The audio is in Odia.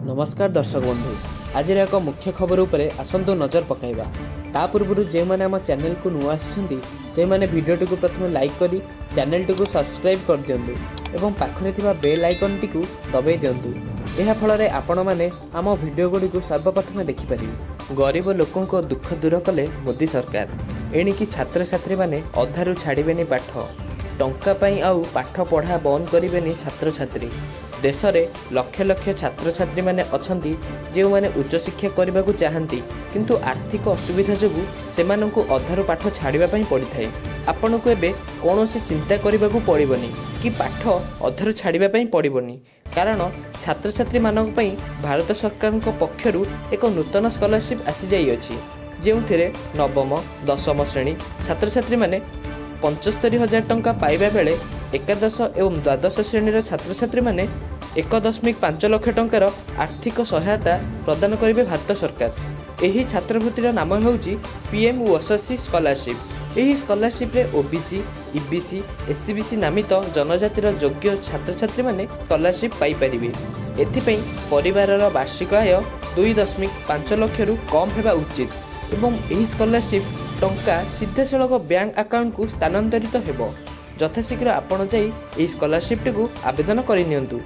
ନମସ୍କାର ଦର୍ଶକ ବନ୍ଧୁ, ଆଜିର ଏକ ମୁଖ୍ୟ ଖବର ଉପରେ ଆସନ୍ତୁ ନଜର ପକାଇବା। ତା ପୂର୍ବରୁ ଯେଉଁମାନେ ଆମ ଚ୍ୟାନେଲକୁ ନୂଆ ଆସିଛନ୍ତି, ସେଇମାନେ ଭିଡ଼ିଓଟିକୁ ପ୍ରଥମେ ଲାଇକ୍ କରି ଚ୍ୟାନେଲଟିକୁ ସବସ୍କ୍ରାଇବ୍ କରିଦିଅନ୍ତୁ ଏବଂ ପାଖରେ ଥିବା ବେଲ୍ ଆଇକନ୍ଟିକୁ ଦବାଇ ଦିଅନ୍ତୁ। ଏହା ଫଳରେ ଆପଣମାନେ ଆମ ଭିଡ଼ିଓ ଗୁଡ଼ିକୁ ସର୍ବପ୍ରଥମେ ଦେଖିପାରିବେ। ଗରିବ ଲୋକଙ୍କ ଦୁଃଖ ଦୂର କଲେ ମୋଦି ସରକାର। ଏଣିକି ଛାତ୍ରଛାତ୍ରୀମାନେ ଅଧାରୁ ଛାଡ଼ିବେନି ପାଠ। ଟଙ୍କା ପାଇଁ ଆଉ ପାଠ ପଢ଼ା ବନ୍ଦ କରିବେନି ଛାତ୍ରଛାତ୍ରୀ। ଦେଶରେ ଲକ୍ଷ ଲକ୍ଷ ଛାତ୍ରଛାତ୍ରୀମାନେ ଅଛନ୍ତି, ଯେଉଁମାନେ ଉଚ୍ଚଶିକ୍ଷା କରିବାକୁ ଚାହାନ୍ତି, କିନ୍ତୁ ଆର୍ଥିକ ଅସୁବିଧା ଯୋଗୁଁ ସେମାନଙ୍କୁ ଅଧାରୁ ପାଠ ଛାଡ଼ିବା ପାଇଁ ପଡ଼ିଥାଏ। ଆପଣଙ୍କୁ ଏବେ କୌଣସି ଚିନ୍ତା କରିବାକୁ ପଡ଼ିବନି କି ପାଠ ଅଧାରୁ ଛାଡ଼ିବା ପାଇଁ ପଡ଼ିବନି, କାରଣ ଛାତ୍ରଛାତ୍ରୀମାନଙ୍କ ପାଇଁ ଭାରତ ସରକାରଙ୍କ ପକ୍ଷରୁ ଏକ ନୂତନ ସ୍କଲାରସିପ୍ ଆସିଯାଇଅଛି, ଯେଉଁଥିରେ ନବମ, ଦଶମ ଶ୍ରେଣୀ ଛାତ୍ରଛାତ୍ରୀମାନେ 75,000 ଟଙ୍କା ପାଇବା ବେଳେ ଏକାଦଶ ଏବଂ ଦ୍ୱାଦଶ ଶ୍ରେଣୀର ଛାତ୍ରଛାତ୍ରୀମାନେ 1.5 ଲକ୍ଷ ଟଙ୍କାର ଆର୍ଥିକ ସହାୟତା ପ୍ରଦାନ କରିବେ ଭାରତ ସରକାର। ଏହି ଛାତ୍ରବୃତ୍ତିର ନାମ ହେଉଛି ପିଏମ୍ ୟଶସ୍ୱୀ ସ୍କଲାରସିପ୍। ଏହି ସ୍କଲାରସିପ୍ରେ ଓବିସି, ଇବିସି, ଏସ୍ଇବିସି ନାମିତ ଜନଜାତିର ଯୋଗ୍ୟ ଛାତ୍ରଛାତ୍ରୀମାନେ ସ୍କଲାରସିପ୍ ପାଇପାରିବେ। ଏଥିପାଇଁ ପରିବାରର ବାର୍ଷିକ ଆୟ 2.5 ଲକ୍ଷରୁ କମ୍ ହେବା ଉଚିତ ଏବଂ ଏହି ସ୍କଲାରସିପ୍ ଟଙ୍କା ସିଧାସଳଖ ବ୍ୟାଙ୍କ ଆକାଉଣ୍ଟକୁ ସ୍ଥାନାନ୍ତରିତ ହେବ। ଯଥାଶୀଘ୍ର ଆପଣ ଯାଇ ଏହି ସ୍କଲାରସିପ୍ଟିକୁ ଆବେଦନ କରିନିଅନ୍ତୁ।